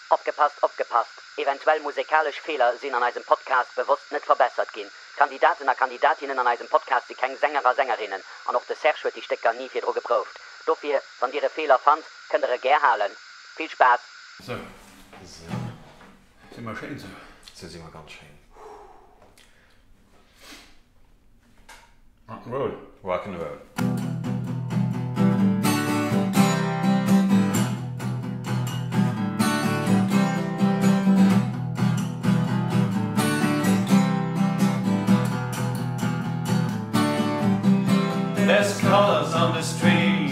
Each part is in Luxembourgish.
Opgepasst, opgepasst! Eventuell musekalesch Feeler sinn an eisem Podcast bewosst net verbessert ginn. D'Kandidaten a Kandidatinnen an eisem Podcast si keng Sänger a Sängerinnen an och de Serge huet déi Stécker ni virdru geprouft. Dofir, wann dir e Feeler fannt, kënnt der e gär halen. Vill Spaass! Sou. Si mer schéin sou? Sou si mer ganz schéin. Rock 'n' Roll. Rock 'n' Roll. There's colors on the street,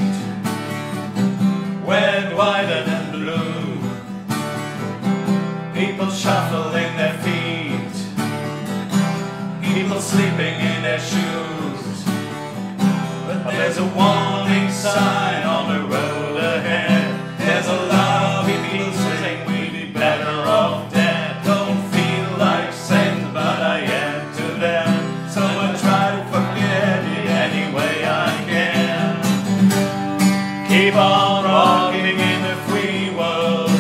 red, white and blue. People shuffling their feet, people sleeping in their shoes. But there's a warning sign on the road ahead. There's a lot of people saying we'd be better off dead. Don't feel like saying, but I am to them. So I try to forget it any way I can. Keep on rocking in the free world.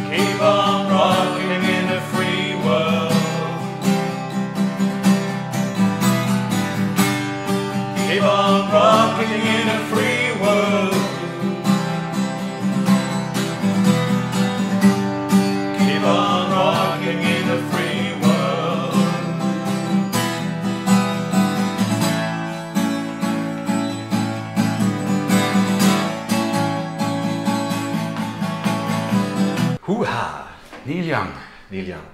Keep on rocking in the free world. Keep on rocking in a free world. Keep on rocking in a free world. Huha! Neil Young. Neil Young.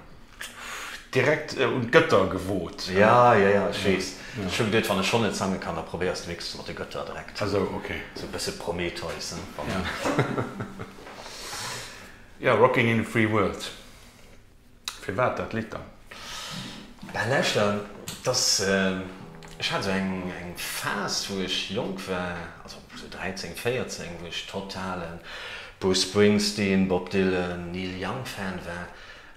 Direkt un d'Gëtter gewot. Ja, ja, ja, ech weess. Ech hu geduet, wann ech schonn net sange kann, da probéiers de wéinstens mat de Gëtter direkt. Ah sou, ok. Sou e bësse Prometheus, ne? Ja. Ja, Rocking in a Free World. Firwat dat Lidd dann? Bah lauschter, et ass, ech hat esou eng eng Phas wou ech jonk war, also esou 13, 14, wou ech totalen Bruce Springsteen, Bob Dylan, Neil Young Fan war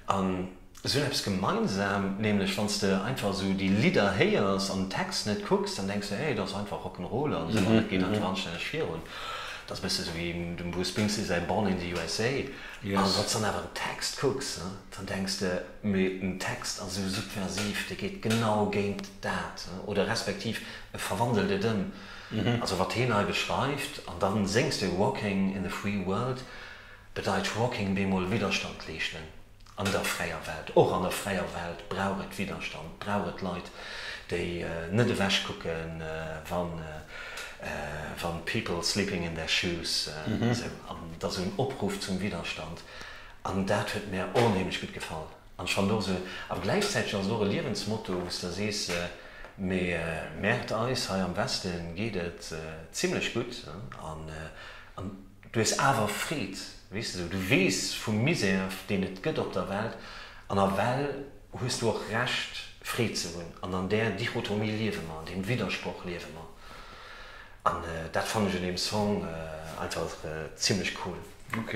an se hunn eppes gemeinsam, nämlech wann s de einfach esou déi Lidder héiers an den Text net kucks, dann denks de, hey, dat ass einfach Rock'n'Roll an esou an et geet einfach anstänneg virun. Dat ass e bësse sou wéi dem Bruce Springsteen säi Born in the USA. An wann s dann awer den Text kucks, dann denks de, mee den Text ass esou subversiv, dee geet genau géint dat, oder respektiv e verwandelt et ëm. Also wat heen hei beschreift, an dann séngs de Rocking in the free world, bedeit Rocking bemol Widderstand leeschten. An der fräier Welt, och an der fräier Welt brauch et Widderstand, brauch et Leit, déi net ewech kucken, wann wann people sleeping in their shoes esou. An et ass esou en Opruff zum Widderstand. An dat huet mär onheemlech gutt gefall. An ech fannen och esou, awer gläichzäiteg ass et och e Liewensmotto, wou s de sees, mee mäert eis hei am Weste geet et zimlech gutt an an Du hues awer Freed, weess de, sou, du weess vum Misär, deen et gëtt op der Welt, an nawell hues du och Recht, Freed ze hunn. An an där Dichotomie liewe mer, an deem Widdersproch liewe mer. An dat fannen ech un deem Song einfach zimlech cool. Ok.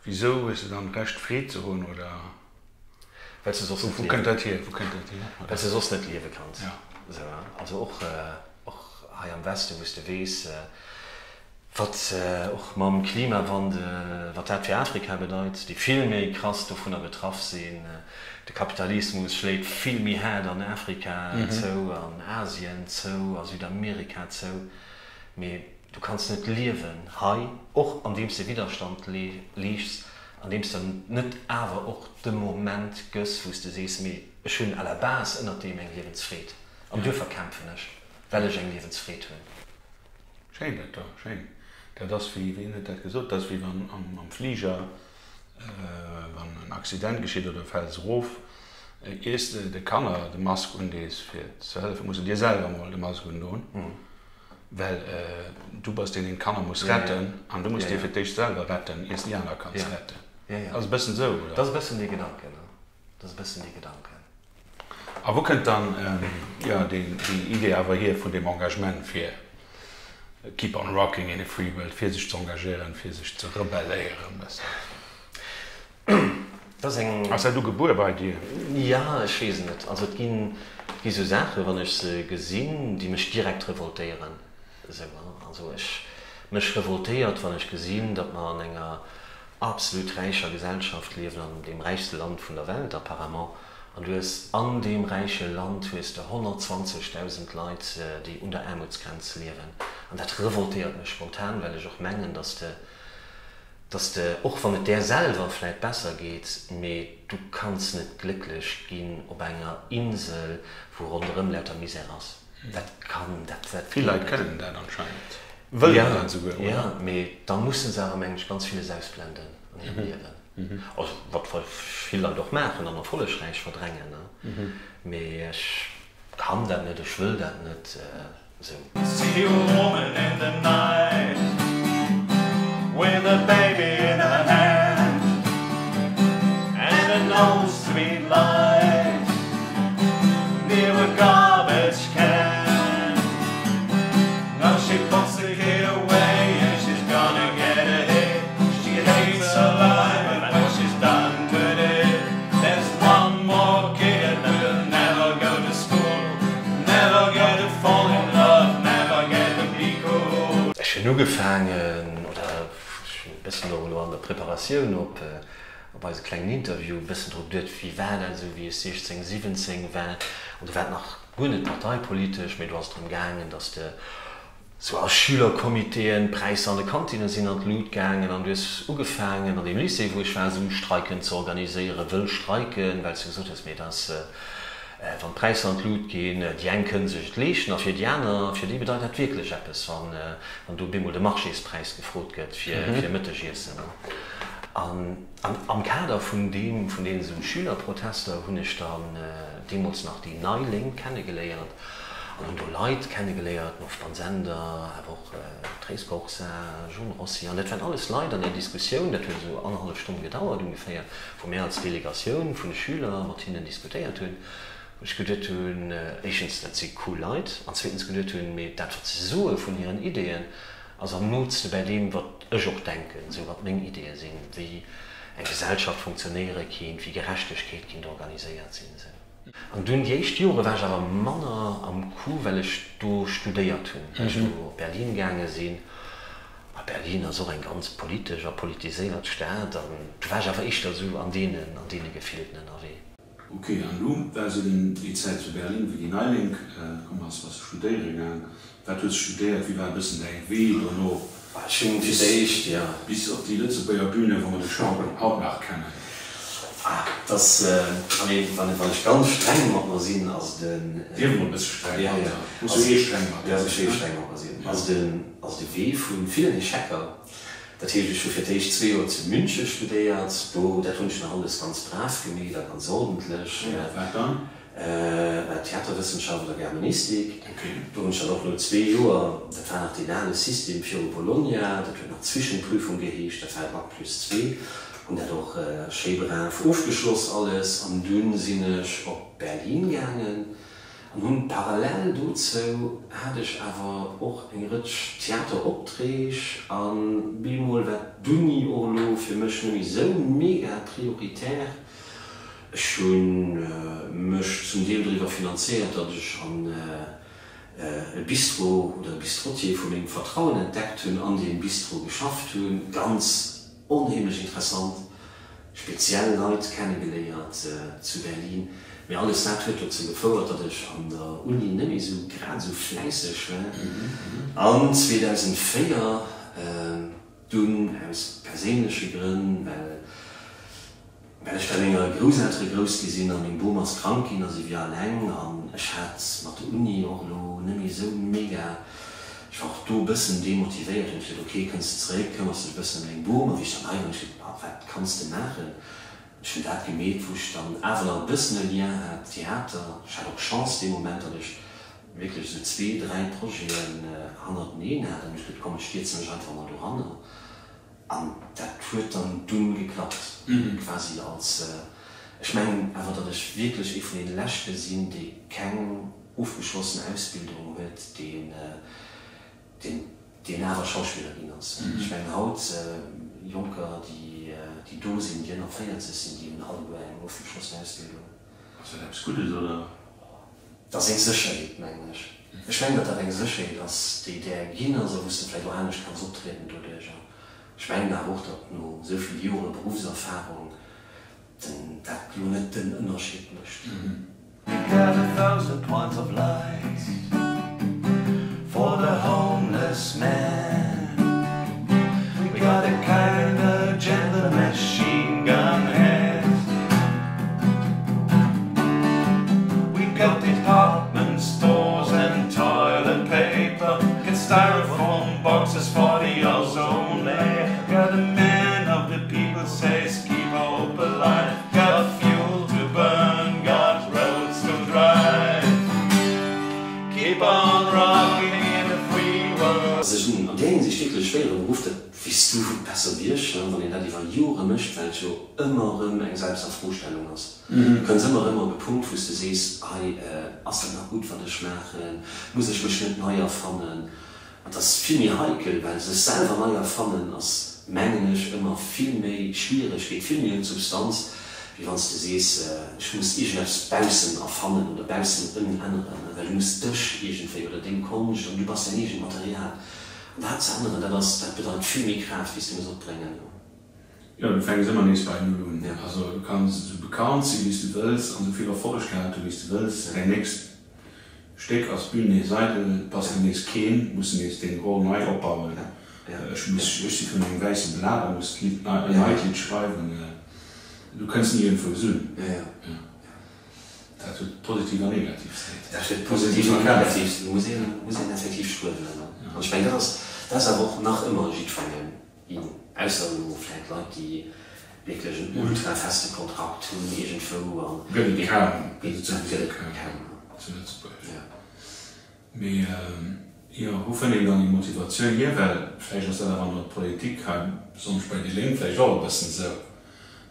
Wisou hues de dann Recht, Freed ze hunn, oder? Well s de soss net Wou kënnt dat hier? Wou kënnt dat hier? Well s de soss net liewe kanns. Sou, also och, och hei am Westen, wou s de weess, Wat och mam Klimawandel, wat dat fir Afrika bedeit, déi vill méi krass dovunner betraff sinn. De Kapitalismus schléit vill méi haart an Afrika zou, an Asien zou, a Südamerika zou. Mee du kanns net liewen hei, och andeems de Widderstand leeschts, andeems de net awer och de Moment gëss, wou s de sees, mee ech hunn à la base ënnert deem eng Liewensfreed an duerfir kämpfen ech, well ech eng Liewensfreed hunn. Schéin dat do, schéin. Dat ass wéi, wien huet dat gesot, dat ass wéi wann am Fliger, wann en Accident geschitt oder fäls erof, iers de de Kanner de Mask undees fir ze hëllefen, muss de dir selwer emol de Mask undoen, well du bass deen, deen d'Kanner muss retten an du muss dir fir d'éischt selwer retten, iers de déi aner kanns retten. Ass e bëssen esou, oder? Dat ass e bëssen dee Gedanken, dat ass e bëssen dee Gedanken. A wou kënnt dann, jo, déi Idee awer hier vun deem Engagement fir keep on rocking in a free world, fir sech ze engagéieren, fir sech ze rebelléieren e bëssen? Dat ass eng. Ass dat ugebuer bei dir? Jo, ech weess et net. Also et ginn, et gi sou Saachen, wann ech se gesinn, déi mech direkt revoltéieren. Esou, also ech. Mech revoltéiert, wann ech gesinn, datt mer an enger absolut räicher Gesellschaft liewen, an deem räichste Land vun der Welt apparemment, an du hues an deem räiche Land hues de 120.000 Leit, déi un der Aarmutsgrenz liewen. An dat revoltéiert mech spontan, well ech och mengen, datt de, datt de, och wann et där selwer vläit besser geet, mee du kanns net glécklech ginn op enger Insel, wou ronderëm lauter Misär ass. Dat kann, dat, dat Vill geet Leit net. kënnen dat anscheinend, wëllen dat esouguer, Ja, oder? mee da musse se awer, mengen ech, ganz villes ausblenden an hirem Liewen. Also, wat vill Leit och maachen an erfollegräich verdrängen, ne? Mee ech kann dat net, ech wëll dat net esou. See a woman in the night with a baby in her hand and an old street light near a garbage can. Now she puts the kid away and she's gonna get a hit. She hates her life but when she's done with it, there's one more kid that will never go to school, never get to fall in love, never get to be cool. Ech hunn ugefaangen, oder ech hunn e bëssen och elo an der Preparatioun op op eise klengen Interview e bëssen dru geduet, wéi war dat esou, wéi ech 16, 17 war. An do war et nach guer net parteipolitesch, mee do ass et drëm gaangen, datt de sou a Schülercomitéen, d'Präisser an de Kantinne sinn an d'Lut gaangen an du hues ugefaangen an deem Lycée, wou ech war, esou Streiken ze organiséieren, wëll Streiken, well s du gesot hues, mee et ass, wann d'Präisser an d'Lut ginn, déi eng kënne sech et leeschten a fir déi aner, fir déi bedeit dat wierklech eppes, wann do bemol de Marchéspräis gefrot gëtt fir Mëttegiessen. An am Kader vun deem, vun deenen esou Schülerprotester hunn ech dann deemools nach déi Nei Lénk kennegeléiert an hunn do Leit kennegeléiert, den Hoffmann Sender, awer och d'Tréis Corsa, John Rossi, an dat waren alles Leit an där Diskussioun, dat huet esou annerhallef Stonn gedauert ongeféier, wou mir als Delegatioun vun de Schüler mat hinnen diskutéiert hunn, wou ech geduet hunn, éischtens, dat si cool Leit, an zweetens geduet hunn, mee dat wat se soe vun hiren Ideeën, ass am nootste bäi deem, wat ech och denken, esou wat meng Ideeë sinn, wéi eng Gesellschaft funktionéiere kinnt, wéi Gerechtegkeet kinnt organiséiert sinn. Esou. An dunn déi éischt Jore war ech awer manner am Coup, well ech do studéiert hunn, well ech do op Berlin gaange sinn. A Berlin ass och eng ganz politesch a politiséiert Stad an do war ech awer éischter esou an deenen, an deene Gefilden ënnerwee. Ok, an du waars eben déi Zäit zu Berlin, wéi déi Nei Lénk komm ass, bass de studéiere gaang. Wat hues de studéiert? Wéi war e bëssen däi Wee dono Ech hunn fir d'éischt, jo. bis op déi Lëtzebuerger Bühne, wou mer de Jean haut nach kennen? Ah, dass, allez, wann ech ganz streng mat mer sinn, ass den. Sief emol e bësse streng mat der, muss jo ee streng mat dir sinn. Jo, muss ee streng mat mer sinn. Ass den, ass de Wee vu villen Echecker. Dat heescht, ech hu fir d'éischt zwee Joer zu Münche studéiert. Do, dat hunn ech nach alles ganz brav gemeet a ganz ordentlech. Wat dann? Theaterwëssenschaft a Germanistik. Do hunn ech dann och no zwee Joer, dat war nach deen ale System viru Bologna, dat huet nach Zwischenprüfung geheescht, dat war Bac plus zwee, hunn dat och schéi brav ofgeschloss alles. An dunn sinn ech op Berlin gaangen. An hunn parallel dozou hat ech awer och eng Rëtsch Theateropträg an bemol war d'Uni och elo fir mech net méi sou mega prioritär. Ech hu mech zum Deel doriwwer finanzéiert, datt ech an e Bistro oder e Bistrotier vu mengem Vertrauen entdeckt hunn, an deem Bistro geschafft hunn. Ganz Onheemlech interessant, speziell Leit kennegeléiert zu Berlin. Mee alles dat huet dozou gefouert, datt ech an der Uni net méi sou grad sou fläisseg war. An 2004 dunn aus perséinleche Grënn, well Well ech bei menger Grousseltere grouss gi sinn a meng Bom ass krank ginn a si wier alleng an ech hat mat der Uni och elo net méi esou mega, ech war och do e bëssen demotivéiert, hunn ech gesot, ok, kënns de zeréck, këmmers dech e bëssen ëm deng Bom a wéi ech dann hei war, hunn ech gesot, ma wat kanns de maachen? Ech hunn dat gemeet, wou ech dann awer nach e bëssen e Lien hat, Theater. Ech hat och Chance dee Moment, datt ech wierklech esou zwee, dräi Projeten hannerteneen hat an hunn ech gesot, komm ech stierze mech einfach mol doranner. An dat huet dann dunn geklappt, quasi als, ech mengen awer, datt ech wierklech ee vun deene leschte sinn, dee keng ofgeschlossen Ausbildung huet, deen, deen, deen awer Schauspiller ginn ass. Ech mengen haut, Jonker, déi, déi do sinn, déi ënner 40 sinn, déi hunn alleguer eng ofgeschlossen Ausbildung. Ass dat eppes Guddes, oder? Dat ass eng Sécherheet, mengen ech. Ech mengen, datt dat eng Sécherheet ass, déi där ginn ass a wou s de vläicht och anescht kanns optrieden doduerch. An ech mengen awer och, datt no esou vill Jore Beruffserfarung den dat elo net den Ënnerscheed mécht. We got a thousand points of light for the homeless man We got a kinda gentle machine gun head We got department stores and toilet paper Got styrofoam boxes for the ozone layer Got a man of the people says keep hope alive Got fuel to burn, got roads to drive Keep on rocking in the free world. Ass en an där Hinsicht wierklech e schwéiere Beruff, dat weess du besser wéi ech, wann een dat iwwer Jore mécht, well et jo ëmmer erëm eng Selbstafrostellung ass. Du kënns ëmmer erëm op e Punkt, wou s de sees, Hei, ass dat nach gutt, wat ech maachen? Muss ech mech net nei erfannen? An et ass vill méi heikel, well sech selwer nei erfannen ass, mengen ech, ëmmer vill méi schwiereg, geet vill méi un d'Substanz, wéi wann s de sees, ech muss iergendeppes baussen erfannen oder baussen ëmänneren, well du muss dech iergendwéi oder deng Konscht an du bass däin eegent Material. An dat ze änneren, dat ass, dat bedeit vill méi Kraaft, déi s de muss opbréngen. Jo, du fänks ëmmer nees bei Null un. Also du kanns esou bekannt si wéi s du wëlls an esou vill Erfolleg gehat hu wéi s du wëlls, däin nächst Stéck ass d'Bühn nees eidel, bass de nees keen, muss de nees deng Roll nei opbauen. Ech muss, ech si virun engem wäisse Blat a muss d'Lidd nei, en neit Lidd schreiwen. Du kënns ni iergendwou un. Dat huet positiv an negativ Säiten. Dat huet positiv an negativ Säiten. Muss een, muss een effektiv struewelen. An ech mengen, dat ass, dat ass awer och nach ëmmer jiddwerengem ginn, ausser elo vläit Leit, déi wierklech en ultra feste Kontrakt hunn iergendwou an. Gëtt et kaum, gëtt et souwisou kaum zu Lëtzebuerg. Mee jo, wou fënnt een dann déi Motivatioun hier? Well vläicht ass dat awer an der Politik hei, besonnesch bei déi Lénk, vläicht och e bëssen esou,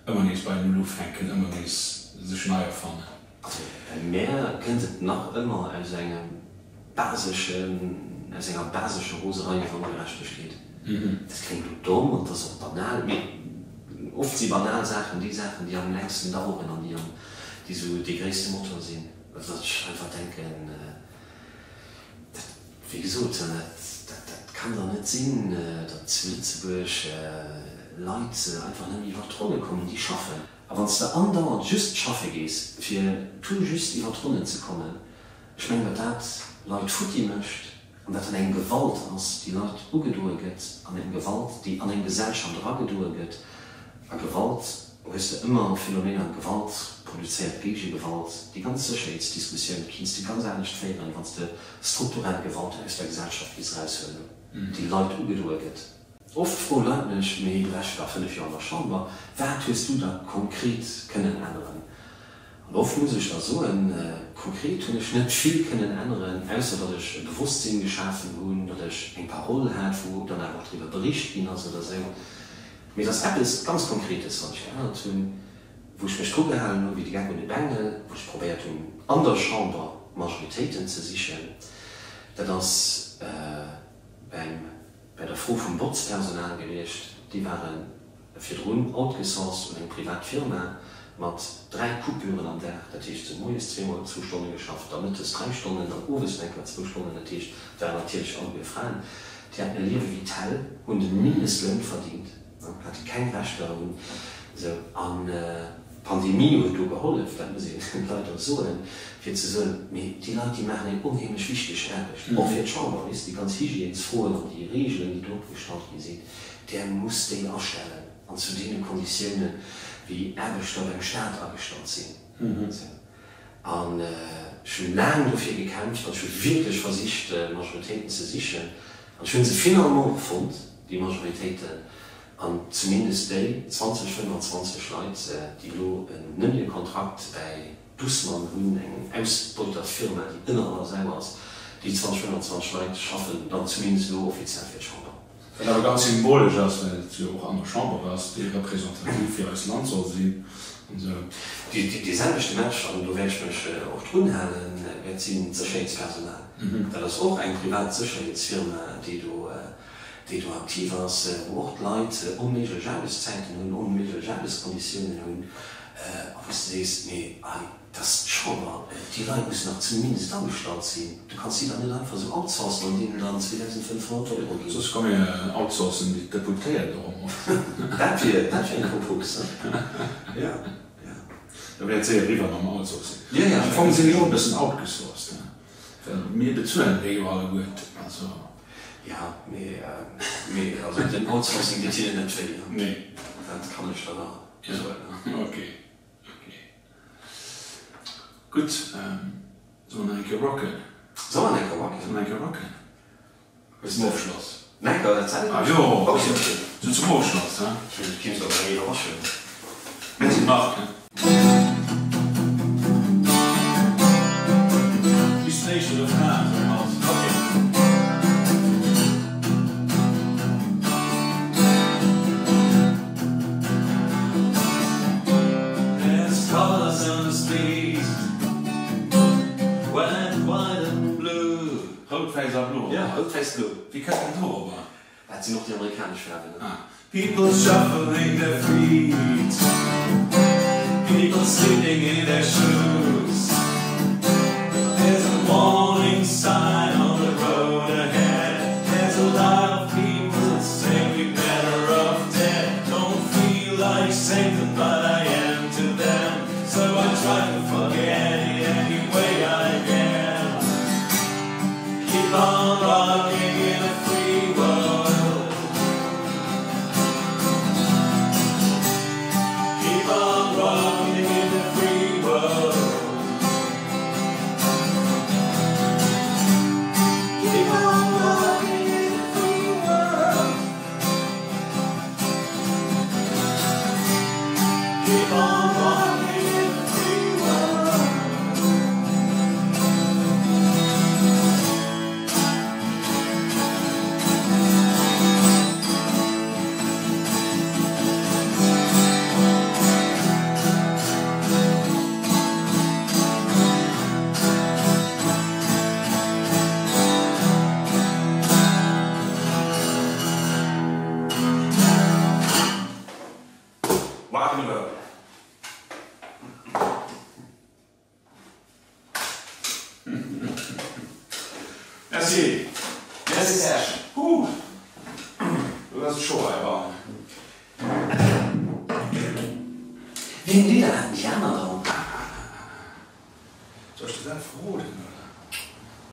ëmmer nees bei Null ufänken, ëmmer nees sech nei erfannen. Also bei mär kënnt et nach ëmmer aus engem baseschen, aus enger basescher Roserei iwwer Ongerechtegkeet. Dat kléngt elo domm an et ass och banal, mee oft si banal Saachen déi Saachen, déi am längsten daueren an déi am, déi esou dee gréisste Motor sinn. Also datt ech einfach denken, dat, wéi gesot, dat, dat kann dach net sinn, datt zu Lëtzebuerg Leit einfach net méi iwwer d'Ronne kommen, déi schaffen. A wann s de andauernd just schaffe gees, fir tout juste iwwer d'Ronnen ze kommen, Ech mengen, datt dat Leit futti mécht an dat dat eng Gewalt ass, déi Leit ugedoe gëtt, an eng Gewalt, déi an eng Gesellschaft eragedoe gëtt. A Gewalt hues de ëmmer Phänomener, Gewalt produzéiert Géigegewalt. Déi ganz Sécherheetsdiskussioun kinns de ganz anescht féieren, wann s de strukturell Gewalt aus der Gesellschaft giss eraushuelen, déi Leit ugedoe gëtt. Oft froe Leit mech, Mee du waars jo da 5 Joer an der Chamber, wat hues du da konkret kënnen änneren? An oft muss ech da soen, Konkret hunn ech net vill kënnen änneren, ausser datt ech e Bewosstsinn geschafen hunn, datt ech eng Parole hat, wou dann awer och driwwer bericht ginn ass oder esou. Mee et ass eppes ganz Konkretes, wat ech geännert hunn, wou ech mech dru gehalen hu wéi de Geck un de Bengel, wou ech probéiert hunn, an der Chamber Majoritéiten ze sichen. Dat ass beim, bei der Fro vum Botzpersonal gewiescht. Déi waren virdrun outgesourced un eng privat Firma mat 3 Coupuren am Dag, dat heescht se hu moies zweemol zwou Stonne geschafft, da mëttes 3 Stonnen, dann owes nach eng Kéier zwou Stonnen, dat heescht et waren natierlech alleguer Fraen, déi haten e Liewe wéi d'Hell, hunn de Mindestloun verdingt, hate keng Rechter, hunn esou. An d'Pandemie huet do gehollef, dat muss een leider soen, fir ze soen, mee déi Leit, déi maachen eng onheemlech wichteg Aarbecht, och fir d'Chamber, weess de, déi ganz Hygiènesfroen an déi Reegelen, déi do opgestallt gi sinn. Där musst déi astellen an zu deene Konditiounen, wéi Aarbechter beim Staat agestallt sinn. An ech hunn laang dofir gekämpft an ech hu wierklech versicht, Majoritéiten ze sichen. An ech hu se finalement och fonnt, déi Majoritéiten. An zumindest déi 20, 25 Leit, déi elo en Nëmjekontrakt bäi Dussmann hunn, eng Ausbeuterfirma, déi ënner aller Sau ass, déi 20, 25 Leit schaffen dann zumindest elo offiziell fir d'Chamber. Wat awer ganz symbolesch ass, well et jo och an der Chamber ass, déi representativ fir eist Land soll sinn an esou. Dee selwechte Match, an do wäert ech mech och drun halen, wäert sinn d'Sécherheetspersonal. Dat ass och eng privat Sécherheetsfirma, déi do, déi do aktiv ass, wou och d'Leit onméiglech Aarbechtszäiten hunn, onméiglech Aarbechtskonditiounen hunn. A wou s de sees, mee hei, dat ass d'Chamber, déi Leit mussen dach zumindest agestallt sinn. Du kanns si dach net einfach esou outsourcen an deenen dann 2.500 Euro ginn. Soss komm mir outsourcen déi Deputéiert och emol. Dat wier, dat wier eng Propos, ne? Jo, jo. Da wär et séier eriwwer mam Outsourcing. Jo, jo. Am Fong si mir och e bëssen outgesourced, ne? Well mir bezuelen déi jo alleguerten, also. Jo, mee, mee also den Outsourcing deet hinnen net wéi, ne? Nee. Dat kann ech der da soen, ne? Ok, ok. Gutt, solle mer nach eng Kéier rocken? Solle mer nach eng Kéier rocken? Solle mer nach eng Kéier rocken? Zum Ofschloss. Nach eng Kéier dat selwecht? Ah jo, ok, ok. Sou zum Ofschloss, he? Ech mengen, du kéims awer eng Iwwerraschung. Merci Marc, he? Bis den éischte Refrain, soe mer. Ok. There's colors on the street, red, white and blue. Rout, wäiss a blo, Ja, rout, wäiss, blo. Wéi kënnt en dorobber? Dat sinn och déi amerikanesch Faarwen, ne? Ah. People shuffling their feet, people sleeping in their shoes. There's a warning sign on the road ahead. There's a lot of people say we're better off dead. Don't feel like Satan, but I am to them. So I try to forget it any way I can. Keep on rocking in a free world. Keep on rocking in the free world. Keep on rocking in the free world. Keep on rocking in the free world. Rock and roll. Merci. Merci Serge. Huh. Lo ass et scho heibannen. Wéi eng Lidder haten déi aner dann? Soll ech der dat verroden?